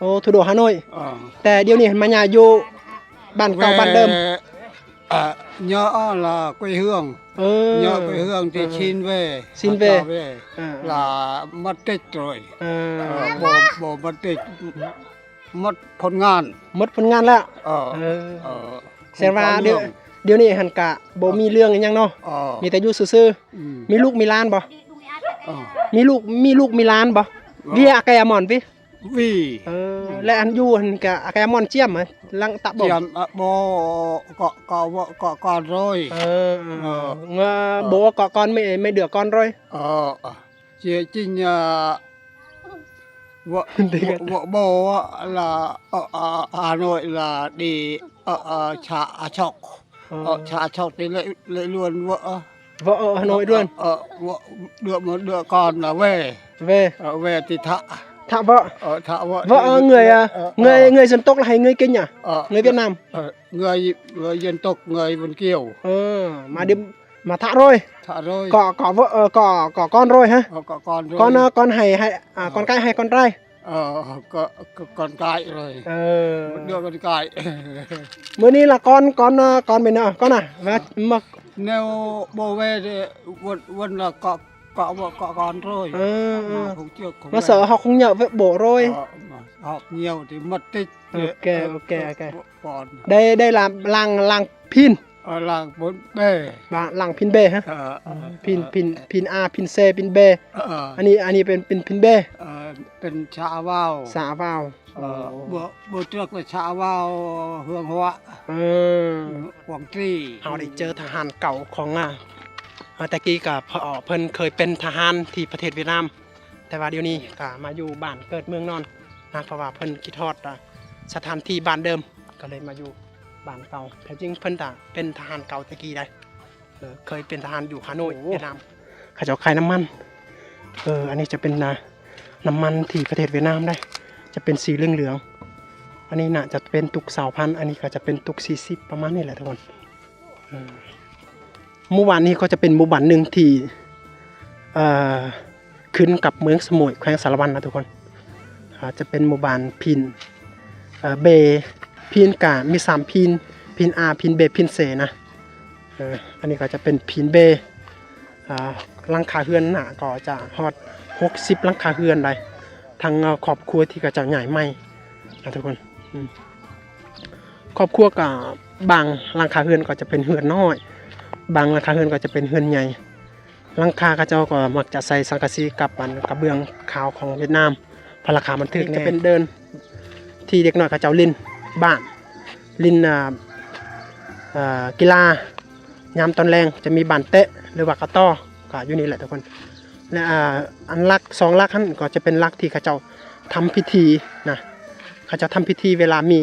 ໂອ້ ທຸດອກຮ່າໂນ້ຍ. ເອີ ແຕ່ດຽວນີ້ມາຍ້າຍຢູ່ບ້ານເກົ່າ ແວ່ ບ້ານເດີມ. ເອີ ຍາອາລາ quê hương. ເອີ ຍາ quê hương ທີ່ ເອີ ຊິນເວ ຊິນເວ ເອີ ລາ mất tích rồi. ເອີ ເອີ ບໍ່ ບໍ່ mất tích ໝົດຜົນງານ ໝົດຜົນງານແລ້ວ. ເອີ ເອີ ສະແດງວ່າດຽວ ດຽວນີ້ຫັ້ນກະບໍ່ມີເລື່ອງອີ່ຫຍັງເນາະ. ເອີ ມີແຕ່ຢູ່ຊື່ໆ. ອືມ ມີລູກມີຫຼານບໍ່? ເອີ ມີລູກ ມີລູກມີຫຼານບໍ່? ເອີ ເວຍອາແກມອນວິ ວີ ເອີ ແລະ ອັນຢູ່ຫັ້ນກະອາແກມອນຈຽມ ຫຼັງຕະບົງ ຈຽມ ອະ ບໍ່ ເກາະ ເກາະ ເກາະກອນໂຣຍ. ເອີ ເອີ ເອີ ເງີ ເອີ ບໍ່ເກາະກອນ ໄມ້ ໄມ້ເດືອກອນໂຣຍ. ເອີ ເຈຈິງ ອາ Vợ, vợ, vợ bố á là ở, ở Hà Nội là đi ở, ở xã A Sóc. Ờ. Ở xã A Sóc thì lại, lại luôn vợ. Vợ ở Hà Nội luôn. Ờ, ờ, vợ, đứa, một đứa con là về. Về. Ờ, về thì thả. Thả vợ. Ờ, thả vợ. Vợ, thì, ờ, người, ờ, ờ, ờ, người, ờ. Người dân tộc là hay người Kinh à? Ờ, người Việt Nam. Ờ, người, người dân tộc, người Vân Kiều. Ờ, mà đi ມາທະໂຣຍ ທະໂຣຍ ກໍ ກໍເວີ ເອີ ກໍ ກໍກອນໂຣຍຮະ ເອີ ກໍກອນໂຣຍ ກອນ ເອີ ກອນໄຮ່ ໄຮ່ ອ່າ ເອີ ກອນໄກ່ໄຮ່ກອນໄຮ່ ເອີ ກໍ ກໍກອນໄກ່ໂຣຍ ເອີ ເດືອກອນໄກ່ ມື້ນີ້ລະກອນ ກອນ ເອີ ກອນແມ່ນ ເອີ ກອນນະ ມາ ມາ ແນວບໍ່ແວ່ ວັນ ວັນລະກໍ ກໍ ກໍກອນໂຣຍ ເອີ ມາເສີເຮົາຄົງເຍາະເວໂບໂຣຍ ເອີ ເຮົາເຍາະທີ່ມັດຕິດ ໂອເຄ ໂອເຄ ໂອເຄ ໄດ້ ໄດ້ລ້າງ ລ້າງ ລ້າງພີນ ເອີ ລ້າງເບ ລ້າງ ລ້າງພີນເບຮະ ເອີ ພີນ ພີນ ພີນອາ ພີນເຊ ພີນເບ ເອີ ອັນນີ້ ອັນນີ້ເປັນ ເປັນພີນເບ ເອີ ເປັນຊາວາວ ຊາວາວ ເອີ ໂອ້ ບໍ່ ບໍ່ເຖິກຊາວາວເຮືອງຫົວ ເອີ ຫວັງຕີ ເຮົາໄດ້ເຈີທະຫານເກົ່າຂອງ ອາ ແຕ່ກີ້ກະ ເພິ່ນເຄີຍເປັນທະຫານທີ່ປະເທດຫວຽດນາມ ແຕ່ວ່າດຽວນີ້ກະມາຢູ່ບ້ານເກີດເມືອງນອນນະ ເພາະວ່າເພິ່ນຄິດຮອດ ອາ ສະຖານທີ່ບ້ານເດີມ ກໍເລີຍມາຢູ່ບ້ານເກົ່າ ແທ້ຈິງເພິ່ນກະເປັນທະຫານເກົ່າແຕ່ກີ້ໃດ໋ ເອີ ເຄີຍເປັນທະຫານຢູ່ຮ່າໂນ້ຍ ໂອ້ ຫວຽດນາມ ເຂົາເຈົ້າຂາຍນ້ຳມັນ ເອີ ອັນນີ້ຈະເປັນ ອາ ນ້ຳມັນທີ່ປະເທດຫວຽດນາມໃດ໋ ຈະເປັນສີເຫຼືອງໆ ອັນນີ້ໜ້າຈະເປັນຕຸກຊາວພັນ ອັນນີ້ກໍຈະເປັນຕຸກສີ່ສິບ ປະມານນີ້ແຫຼະທຸກຄົນ ເອີ ໝູ່ບ້ານນີ້ກໍຈະເປັນໝູ່ບ້ານໜຶ່ງທີ່ ເອີ ຂຶ້ນກັບເມືອງສະໝຸຍ ແຂວງສາລະວັນນະທຸກຄົນ ອາ ຈະເປັນໝູ່ບ້ານພີນ ເອີ ເບ ພີນກະມີສາມພີນ ພີນອາ ພີນເບ ພີນເຊນະ ເອີ ອັນນີ້ກໍຈະເປັນພີນເບ ອາ ຫຼັງຄາເຮືອນນະກໍຈະຮອດຫົກສິບຫຼັງຄາເຮືອນໄດ໋ ທັງ ເອີ ຄອບຄົວທີ່ເຂົາເຈົ້າຍ້າຍໃໝ່ນະທຸກຄົນ ອືມ ຄອບຄົວກໍບາງຫຼັງຄາເຮືອນກໍຈະເປັນເຮືອນນ້ອຍ ບາງຫຼັງຄາເຮືອນກໍຈະເປັນເຮືອນໃຫຍ່ ຫຼັງຄາເຂົາເຈົ້າກໍມັກຈະໃສ່ສັງກະສີກັບອັນກະເບື້ອງຂາວຂອງຫວຽດນາມ ເພາະລາຄາມັນຖືກແນ່ ຈະເປັນເດີ່ນທີ່ເດັກນ້ອຍເຂົາເຈົ້າຫຼິ້ນບ້ານ ຫຼິ້ນ ອາ ເອີ ກິລາ ຍາມຕອນແລງຈະມີບານເຕະ ຫຼືວ່າກະຕໍ້ ກໍຢູ່ນີ້ແຫຼະທຸກຄົນ ແລະ ອາ ອັນຫຼັກ ສອງຫຼັກຫັ້ນກໍຈະເປັນຫຼັກທີ່ເຂົາເຈົ້າທຳພິທີນະ ເຂົາເຈົ້າທຳພິທີເວລາມີ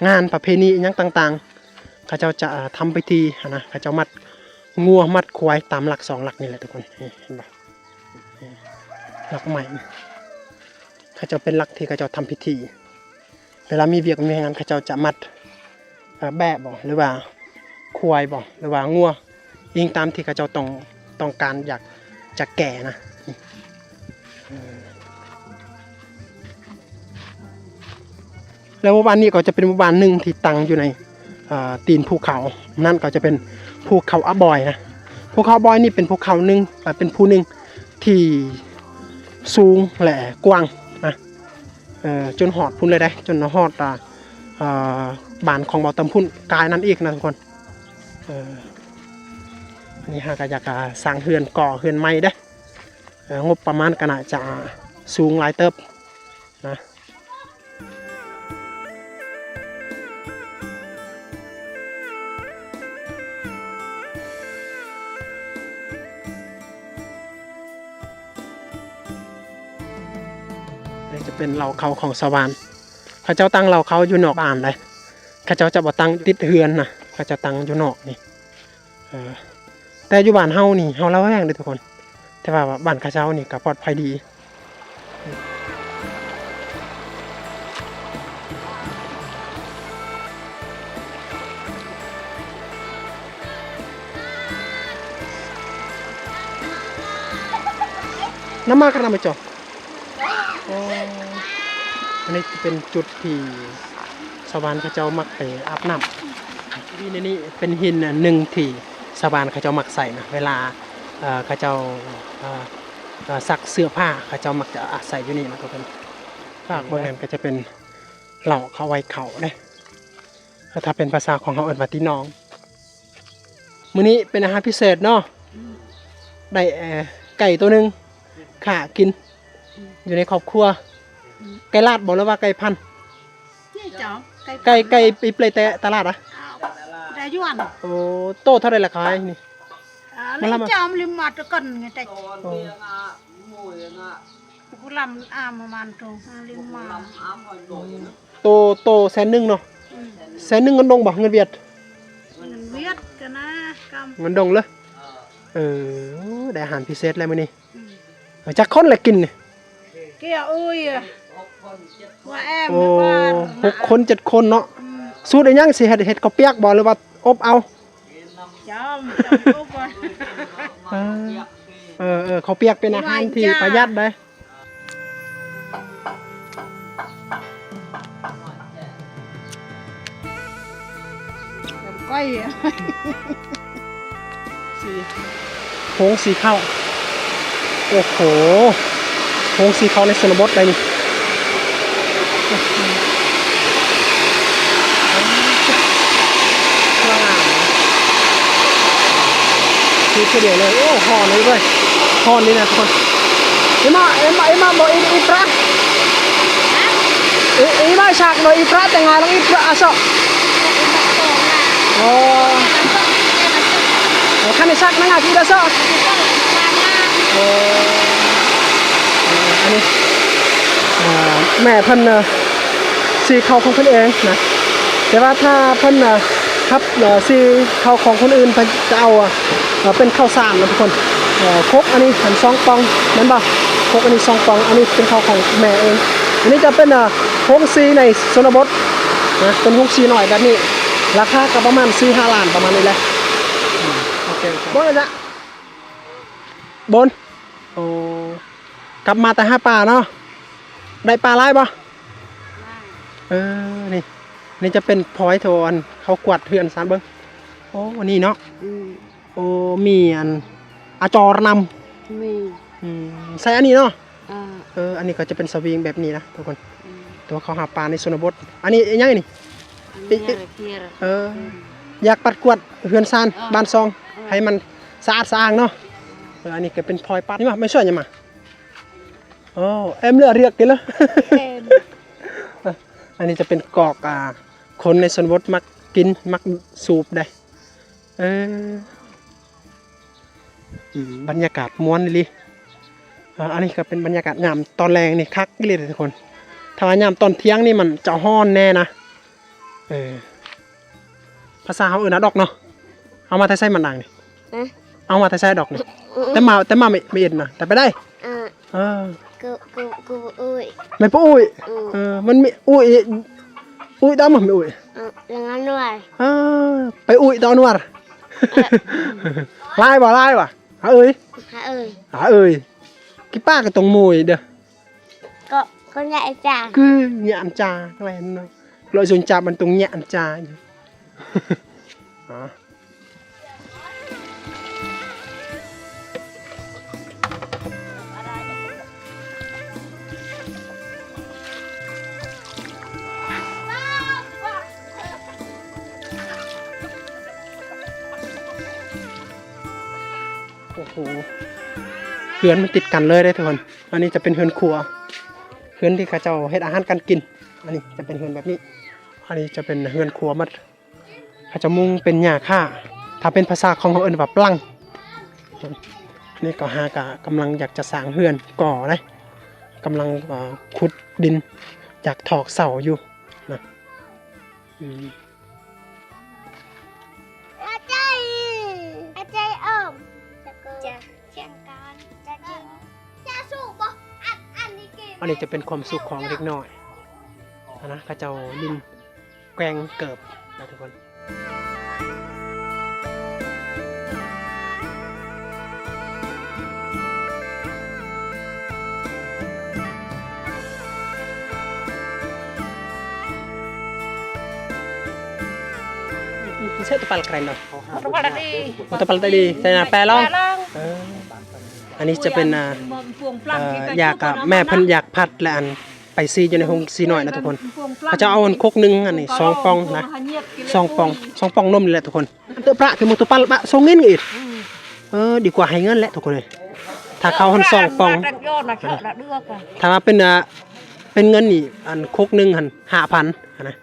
ງານປະເພນີອີ່ຫຍັງຕ່າງໆ ເຂົາເຈົ້າຈະ ອາ ທຳພິທີຫັ້ນນະ ເຂົາເຈົ້າມັດງົວມັດຄວາຍຕາມຫຼັກສອງຫຼັກນີ້ແຫຼະທຸກຄົນ ນີ້ເຫັນບໍ່ ນີ້ຫຼັກໄມ້ ເຂົາເຈົ້າເປັນຫຼັກທີ່ເຂົາເຈົ້າທຳພິທີ ເວລາມີວຽກມີງານເຂົາເຈົ້າຈະມັດ ເອີ ແບະບໍ ຫຼືວ່າຄວາຍບໍ ຫຼືວ່າງົວ ອີງຕາມທີ່ເຂົາເຈົ້າຕ້ອງ ຕ້ອງການຢາກຈະແກ່ນະ ເອີ ແລ້ວໝູ່ບ້ານນີ້ກໍຈະເປັນໝູ່ບ້ານໜຶ່ງທີ່ຕັ້ງຢູ່ໃນ ເອີ ຕີນພູເຂົາ ນັ້ນກໍຈະເປັນພູເຂົາອະບອຍນະ ພູເຂົາອະບອຍນີ້ເປັນພູເຂົາໜຶ່ງ ເປັນພູໜຶ່ງທີ່ສູງ ແລະ ກວ້າງນະ ເອີ ຈົນຮອດພຸ້ນເລີຍເດ້ ຈົນຮອດ ອາ ເອີ ບ້ານຂອງເບົາເຕີມພຸ້ນກາຍນັ້ນອີກນະທຸກຄົນ ເອີ ອັນນີ້ຫາກະຢາກ ອາ ສ້າງເຮືອນ ກໍ່ເຮືອນໃໝ່ເດ້ ເອີ ງົບປະມານກໍໜ້າຈະສູງຫຼາຍເຕີບນະ ນີ້ຈະເປັນເລົ້າເຂົ້າຂອງຊາວບ້ານ ເຂົາເຈົ້າຕັ້ງເລົ້າເຂົ້າຢູ່ນອກບ້ານໃດ໋ ເຂົາເຈົ້າຈະບໍ່ຕັ້ງຕິດເຮືອນນະ ເຂົາເຈົ້າຕັ້ງຢູ່ນອກນີ້ ເອີ ແຕ່ຢູ່ບ້ານເຮົານີ້ ເຮົາລະແວງເດ້ທຸກຄົນ ແຕ່ວ່າບ້ານເຂົາເຈົ້ານີ້ກໍປອດໄພດີ. ນຳມາກັນນຳມາເຈົ້າ. ໂອ້ ເປັ ນີ້ຈະເປັນຈຸດທີ່ຊາວບ້ານເຂົາເຈົ້າມັກໄປອາບນ້ຳ. ຫີນອັນນີ້ເປັນຫີນອັນໜຶ່ງທີ່ຊາວບ້ານເຂົາເຈົ້າມັກໃສ່ນະ ເວລາ ເອີ ເຂົາເຈົ້າ ເອີ ເອີ ຊັກເສື້ອຜ້າ ເຂົາເຈົ້າມັກຈະອາໄສຢູ່ນີ້ນະທຸກຄົນ. ຟາກເບິ່ງນັ້ນກໍຈະເປັນເຫຼົ້າ ເຂົາໄວ້ເຂົ້າເດ້. ຖ້າເປັນພາສາຂອງເຮົາເອີ້ນວ່າຕີໜອງ. ມື້ນີ້ເປັນອາຫານພິເສດເນາະ. ອືມ ໄດ້ ເອີ ໄກ່ໂຕໜຶ່ງຂ້າກິນ ອືມ ຢູ່ໃນຄອບຄົວ. ອືມ ໄກ່ລາດບໍ່ ຫຼືວ່າໄກ່ພັນ? ເຈົ້າ ໄກ່ ໄກ່ ໄກ່ໄປເລີຍແຕ່ຕະຫຼາດອະ? ໄດ້ຢວນ. ໂອ້ ໂຕເທົ່າໃດລະຂາຍນີ້? ອາ ມາລະ ຈອມລິມມາຕະກັນໄງແຕ່ ໂອ້ ກຸລຳອາມມານໂຕ ລິມມາ ໂຕ ໂຕແສນໜຶ່ງເນາະ. ອືມ ແສນໜຶ່ງເງິນດົງບໍ່ ເງິນຫວຽດ? ເງິນຫວຽດກໍນະ ກຳ ເງິນດົງເລີຍ. ເອີ ໄດ້ອາຫານພິເສດແລ້ວມື້ນີ້. ອືມ ຈັກຄົນລະກິນນີ້? ເກຍເອີຍ ວ່າແອມ ໂອ້ ຫົກຄົນເຈັດຄົນເນາະ. ອືມ ສູດອີ່ຫຍັງ ຊິເຮັດ ເຮັດເຂົ້າປຽກບໍ່ ຫຼືວ່າອົບເອົາ? ຈອມ ຈອມອົບ. ເອີ ເອີ ເອີ ເຂົ້າປຽກເປັນອາຫານທີ່ປະຢັດໄດ໋. ກ້ອຍ ສີ ໂຮງສີເຂົ້າ. ໂອ້ໂຫ ໂຮງສີເຂົ້າໃນຊົນນະບົດໄດ໋ນີ້. ຄືເທື່ອດຽວເລີຍ. ໂອ້ ຮ້ອນເລີຍ ຮ້ອນນີ້ນະທຸກຄົນ. Ima, ima, ima mo i, i pra. I, ima sak no i pra tengah long i pra aso. Oh. Oh, kan isak nengah ki daso. Oh. ອັນນີ້ ອ່າ ແມ່ເພິ່ນ ອ່າ ສີເຂົ້າຂອງເພິ່ນເອງນະ ແຕ່ວ່າຖ້າເພິ່ນ ອ່າ ຄັບ ອ່າ ສີເຂົ້າຂອງຄົນອື່ນ ເພິ່ນຈະເອົາ ອ່າ ເປັນເຂົ້າສານນະທຸກຄົນ. ເອີ ຄົກອັນນີ້ ອັນສອງປ່ອງແມ່ນບໍ່? ຄົກອັນນີ້ສອງປ່ອງ. ອັນນີ້ເປັນເຂົ້າຂອງແມ່ເອງ. ອັນນີ້ຈະເປັນ ອ່າ ໂຮງສີໃນຊົນນະບົດນະ ເປັນໂຮງສີນ້ອຍແບບນີ້ ລາຄາກໍປະມານສີ່ຫ້າລ້ານ ປະມານນີ້ແຫຼະ. ອືມ ໂອເຄ ໂອເຄ ບໍ່ລະ ບົນ ໂອ້ ກັບມາແຕ່ຫາປາເນາະ. ໄດ້ປາຫຼາຍບໍ່? ເອີ ນີ້ ນີ້ຈະເປັນພອຍໂທ ອັນເຂົາກວາດເຮືອນຊານເບິ່ງ. ໂອ້ ນີ້ເນາະ. ອືມ ໂອ້ ມີອັນອາຈອນນຳ. ມີ ອືມ ໃສ່ອັນນີ້ເນາະ. ເອີ ເອີ ອັນນີ້ກໍຈະເປັນສະວິງແບບນີ້ນະທຸກຄົນ. ອືມ ແຕ່ວ່າເຂົາຫາປາໃນຊົນນະບົດ. ອັນນີ້ອີຫຍັງນີ້? ອັນນີ້ ເອີ ອືມ ຢາກປັດກວາດເຮືອນຊານ ເອີ ບ້ານຊ່ອງ ເອີ ໃຫ້ມັນສະອາດສະອ້າງເນາະ. ເອີ ອັນນີ້ກໍເປັນພອຍປັດ. ນີ້ມາ ມາຊ່ວຍຫຍັງມາ? ໂອ້ ເອັມເລືອກເລືອກກິນລະ. ອັນນີ້ຈະເປັນກອກ ອ່າ ຄົນໃນຊົນນະບົດມັກກິນ ມັກສູບໄດ໋. ເອີ ອືມ ບັນຍາກາດມ່ວນອີ່ຫຼີ. ອ່າ ອັນນີ້ກໍເປັນບັນຍາກາດຍາມຕອນແລງນີ້ ຄັກອີ່ຫຼີເດ້ທຸກຄົນ. ຖ້າວ່າຍາມຕອນທ່ຽງນີ້ມັນຈະຮ້ອນແດ່ນະ. ເອີ ພາສາເຮົາເອີ້ນອາດອກເນາະ. ເອົາມາແຕ່ໃສມັນດັງນີ້? ຮະ? ເອົາມາແຕ່ໃສດອກນີ້? ອືມ ແຕ່ມາ ແຕ່ມາໄມ່ ໄມ່ເອັດນະ ແຕ່ໄປໄດ້. ອ່າ ເອີ ກູ ກູ ກູອຸ້ຍ ແມ່ນປູອຸ້ຍ. ອືມ ເອີ ມັນມີອຸ້ຍ ອຸ້ຍຕາມແມ່ອຸ້ຍ. ເອີ ເລື່ອງອັນວາຍ ເອີ ໄປອຸ້ຍຕາອະນວາ. ເອີ ຫຼາຍບໍ່ ຫຼາຍບໍ່? ຫາເອີຍ ຫາເອີຍ ຫາເອີຍ. ກິປາກໍຕ້ອງໂມຍເດີ ກໍ ກໍຍະອັນຈາ ຄືຍະອັນຈາ ແມ່ນເນາະ. ລອຍຊົນຈັບມັນຕ້ອງຍະອັນຈາຢູ່. ໂອ້ໂຫ ເຮືອນມັນຕິດກັນເລີຍເດ້ທຸກຄົນ. ອັນນີ້ຈະເປັນເຮືອນຄົວ ເຮືອນທີ່ເຂົາເຈົ້າເຮັດອາຫານການກິນ. ອັນນີ້ຈະເປັນເຮືອນແບບນີ້. ອັນນີ້ຈະເປັນເຮືອນຄົວໝົດ. ເຂົາຈະມຸງເປັນຫຍ້າຄ້າ ຖ້າເປັນພາສາຂອງເຮົາເອີ້ນວ່າປລັງ. ນີ້ກໍຫາກະກຳລັງຢາກຈະສ້າງເຮືອນກໍ່ເດ້ ກຳລັງ ເອີ ຂຸດດິນ ຢາກຖອກເສົາຢູ່ນະ. ອືມ ອັນນີ້ຈະເປັນຄວາມສຸກຂອງເດັກນ້ອຍຫັ້ນນະ ເຂົາເຈົ້າຫຼິ້ນ ແກວ່ງເກີບນະທຸກຄົນ. ໂ ເຊຕະປາລກາຍເນາະ ມາຕະປາລຕາດີ ມາຕະປາລຕາດີ ໃສ່ນາແປລອງ ແປລອງ ເອີ ອັນນີ້ຈະເປັນ ອ່າ ເອີ ຢາກະແມ່ເພິ່ນຢາກພັດ ແລະ ອັນ ໄປຊີຢູ່ໃນໂຮງຊີນ້ອຍນະທຸກຄົນ ເຂົາຈະເອົາອັນຄົກໜຶ່ງ ອັນນີ້ສອງປ່ອງນະ ສອງປ່ອງ ສອງປ່ອງນົມນີ້ແຫຼະທຸກຄົນ ອັນເຕີປະຄືໝູ່ໂຕປາລະປະສົ່ງເງິນອີກ ເອີ ດີກວ່າໃຫ້ເງິນແຫຼະທຸກຄົນເອີຍ ຖ້າເຂົາຫັ້ນສອງປ່ອງ ມາແຕ່ຍ້ອນນະ ເອີ ເຈົ້າລະເດືອກ ຖ້າວ່າເປັນ ອ່າ ເປັນເງິນນີ້ ອັນຄົກໜຶ່ງຫັ້ນຫ້າພັນຫັ້ນນະ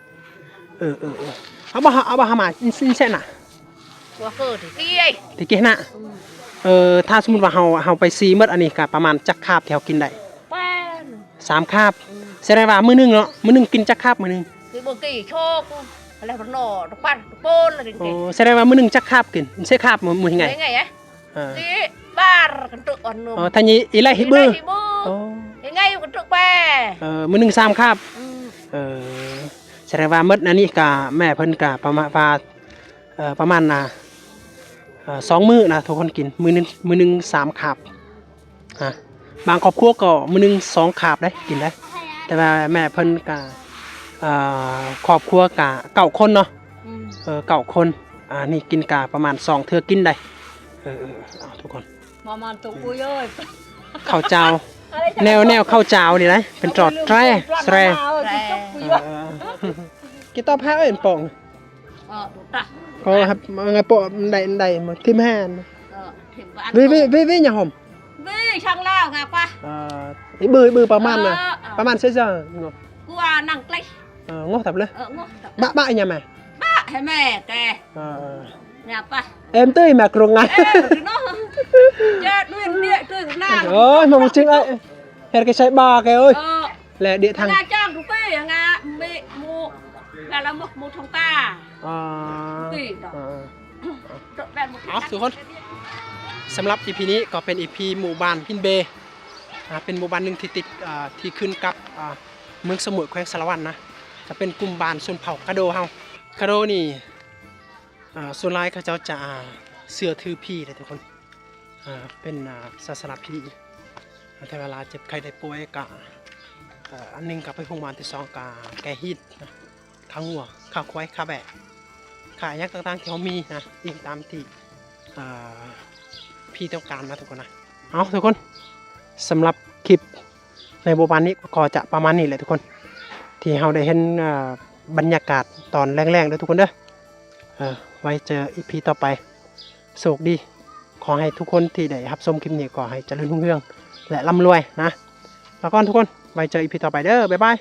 ເອີ ເອີ ເອີ ເອົາບໍ່ ເອົາບໍ່ ເອົາມາເຊນະ ວ່າເກີດຕິເກຍ ຕິເກຍນະ ອືມ ເອີ ຖ້າສົມມຸດວ່າເຮົາ ເຮົາໄປຊີໝົດອັນນີ້ກະປະມານຈັກຄາບທີ່ເຮົາກິນໄດ້? ແປດ ສາມຄາບ ອືມ ສະແດງວ່າມື້ໜຶ່ງເນາະ ມື້ໜຶ່ງກິນຈັກຄາບມື້ໜຶ່ງ? ຄືບໍ່ກີໂຊກ ແລ້ວນອນຕະປັດຕະໂປນລະ ໂອ້ ສະແດງວ່າມື້ໜຶ່ງຈັກຄາບກິນ ເຊຄາບມື້ ມື້ໄງ? ໄງ ເອີ ທີ່ບາຣກັນຕຸອັນນົມ ອໍ ທາງນີ້ອີໄລຫິບື ອີໄລຫິບື ໂອ້ ຍັງໄງກັນຕຸແປ ເອີ ມື້ໜຶ່ງສາມຄາບ ອືມ ເອີ ສະແດງວ່າໝົດອັນນີ້ກະແມ່ເພິ່ນກະປະມານວ່າ ເອີ ປະມານນະ ເອີ ສອງມື້ນະທຸກຄົນກິນ ມື້ໜຶ່ງ ມື້ໜຶ່ງສາມຄາບ ອ່າ ບາງຄອບຄົວກໍມື້ໜຶ່ງສອງຄາບເດ້ ກິນໄດ້ ແຕ່ວ່າແມ່ເພິ່ນກະ ເອີ ຄອບຄົວກະເກົ້າຄົນເນາະ ອືມ ເອີ ເກົ້າຄົນ ອ່າ ນີ້ກິນກະປະມານສອງເທື່ອກິນໄດ້ ເອີ ເອີ ເອົາທຸກຄົນ ປະມານຕົວອຸຍເອີຍ ເຂົ້າຈາວ ແນວ ແນວເຂົ້າຈາວນີ້ໄດ ເປັນຕອດແຕຣ ແຕຣ ເອີ ກິນຕໍ່ແພ້ເອີຍປອງ ເອີ ດູຕາ ກໍຮັບ ໄງປອງໄດ້ ໄດ້ມາທິມແຮນ ເອີ ທິມບ້ານ ວິ ວິ ວິ ວິ ຫຍັງຫົມ ວິ ຊ່າງລາວງາປະ ເອີ ອີບື ອີບືປະມານນະ ເອີ ເອີ ປະມານເຊຊາເນາະ ກວ່ານັງເກລ ເອີ ງົວຕັບເລີຍ ເອີ ງົວຕັບ ບະ ບະຫຍັງແມ່ ບະໃຫ້ແມ່ແກ ເອີ ເອີ ຫຍັງປະ ເອັມຕຸ້ຍແມ່ກຣຸງງາ ເອີ ເນາະ ເຈັດເດືອນເດຍຕຸ້ຍນາ ໂອ້ຍ ມາບໍ່ຈຶ່ງເອີຍ ເຮັດກະໃຊ້ບາແກເອີຍ ເອີ ແລະເດະທາງ ງາຈ້າງທຸກປີ ງາເມະໝູ ກະລະໝົກໝູທອງຕາ ອໍ ປີດອກ ເອີ ເອົາທຸກຄົນ ສຳລັບອີພີນີ້ກໍເປັນອີພີໝູ່ບ້ານຫີນເບ ອ່າ ເປັນໝູ່ບ້ານໜຶ່ງທີ່ຕິດ ອ່າ ທີ່ຂຶ້ນກັບ ອ່າ ເມືອງສະໝຸດ ແຂວງສາລະວັນນະ ຈະເປັນກຸ່ມບ້ານຊົນເຜົ່າກະໂດເຮົາ ກະໂດນີ້ ອ່າ ສ່ວນຫຼາຍເຂົາເຈົ້າຈະ ອ່າ ເຊື່ອຖືຜີເດ້ທຸກຄົນ ອ່າ ເປັນ ອ່າ ສາສະໜາຜີ ຖ້າເວລາເຈັບໄຂ້ໄດ້ປ່ວຍກະ ເອີ ອັນໜຶ່ງກະໄປໂຮງໝໍ ອັນທີສອງກະແກ້ຮີດນະ ຂ້າງົວ ຂ້າຄວາຍ ຂ້າແບ້ ຂ້າຫຍັງຕ່າງໆທີ່ເຮົາມີນະ ອີງຕາມທີ່ ອ່າ ຜີຕ້ອງການນະທຸກຄົນນະ ເອົາທຸກຄົນ ສຳລັບຄລິບໃນມື້ວານນີ້ກໍຈະປະມານນີ້ແຫຼະທຸກຄົນ ທີ່ເຮົາໄດ້ເຫັນ ອ່າ ບັນຍາກາດຕອນແລງໆເດີທຸກຄົນເດີ ເອີ ໄວ້ເຈີອີພີຕໍ່ໄປ ໂຊກດີ ຂໍໃຫ້ທຸກຄົນທີ່ໄດ້ຮັບຊົມຄລິບນີ້ ຂໍໃຫ້ຈະເລີນຮຸ່ງເຮືອງ ແລະ ລ່ຳລວຍນະ ລາກ່ອນທຸກຄົນ ໄວ້ເຈີອີພີຕໍ່ໄປເດີ ບາຍບາຍ.